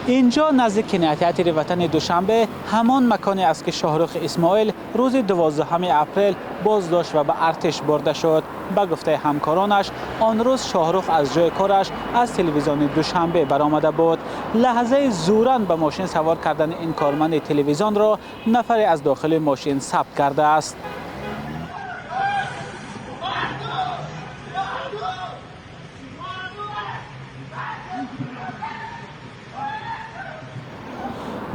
Инҷо назди кинотеатри Ватани Душанбе ҳамон маконе аст, ки Шоҳрух Исмоил рӯзи 12 апрел боздошт ва ба артиш бурда шуд. Ба гуфтаи ҳамкоронаш, он рӯз Шоҳрух аз ҷои кораш аз телевизиони Душанбе баромада буд. Лаҳзаи зӯран ба мошин савор кардани ин корманди телевизионро нафаре аз дохили мошин сабт кардааст.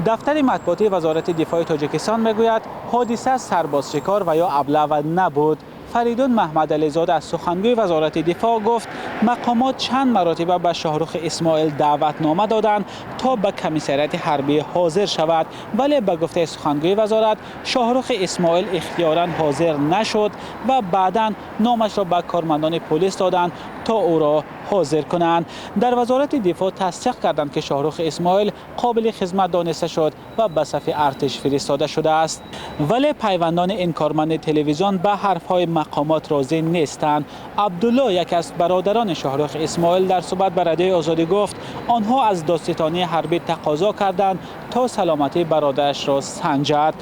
Дафтари матбуотии Вазорати дифои Тоҷикистон мегӯяд, ҳодиса сарбозшикор ва ё аблава набуд. Фаридун Маҳмадализода, сухангӯи Вазорати дифоъ, гуфт мақомот чанд маротиба ба Шоҳрух Исмоил даъватнома доданд, то ба комиссариати ҳарбӣ ҳозир шавад. Вале ба гуфтаи сухангӯи вазорат, Шоҳрух Исмоил ихтиёран ҳозир нашуд ва баъдан номашро ба кормандони полис доданд, то ӯро ҳозир кунанд. Дар Вазорати дифоъ тасдиқ карданд, ки Шоҳрух Исмоил қобили хизмат дониста шуд ва ба сафи артиш фиристода шудааст. Вале пайвандони ин корманди телевизион ба ҳарфҳои мақомот розӣ нестанд. Абдулло, яке аз бародарони Шоҳрух Исмоил, дар суҳбат ба Радиои Озодӣ гуфт, онҳо аз додситонии ҳарбӣ тақозо карданд, то саломатии бародарашро санҷад.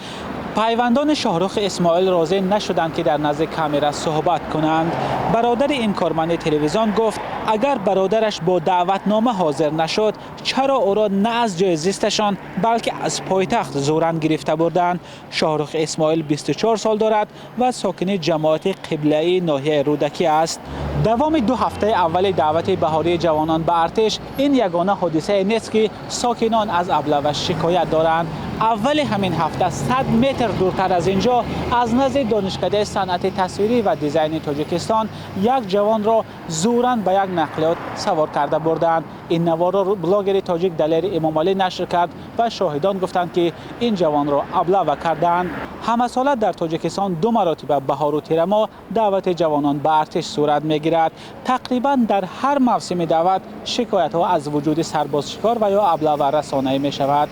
Пайвандони Шоҳрух Исмоил розӣ нашуданд, ки дар назди камера суҳбат кунанд. Бародари ин корманди телевизион гуфт, агар бародараш бо даъватнома ҳозир нашуд, чаро ӯро на аз ҷои зисташон, балки аз пойтахт зӯран гирифта бурданд? Шоҳрух Исмоил 24 сол дорад ва сокини ҷамоати Қиблаии ноҳияи Рӯдакӣ аст. Давоми 2 ҳафтаи аввали даъвати баҳории ҷавонон ба артиш ин ягона ҳодисае нест, ки сокинон аз аблава шикоят доранд. Аввали ҳамин ҳафта 100 метр дуртар аз инҷо, аз назди Донишкадаи санъати тасвирӣ ва дизайни Тоҷикистон, як ҷавонро зӯран ба як нақлиёт савор карда бурданд. Ин наворро блогери тоҷик Далери Имомалӣ нашр кард ва шоҳидон гуфтанд, ки ин ҷавонро аблава карданд. Ҳамасола дар Тоҷикистон 2 маротиба баҳору тирамо даъвати ҷавонон ба артиш сурат мегирад. Тақрибан дар ҳар мавсими даъват шикоятҳо аз вуҷуди сарбозшикор ва ё аблава расонаӣ мешавад.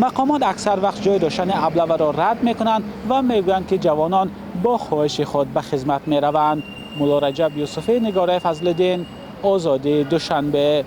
Мақомот аксар вақт ҷой доштани аблаваро рад мекунанд ва мегӯянд, ки ҷавонон бо хоҳиши худ ба хизмат мераванд. Мулло Раҷаб Юсуфӣ, Нигораи Фазлиддин, Озодӣ, Душанбе.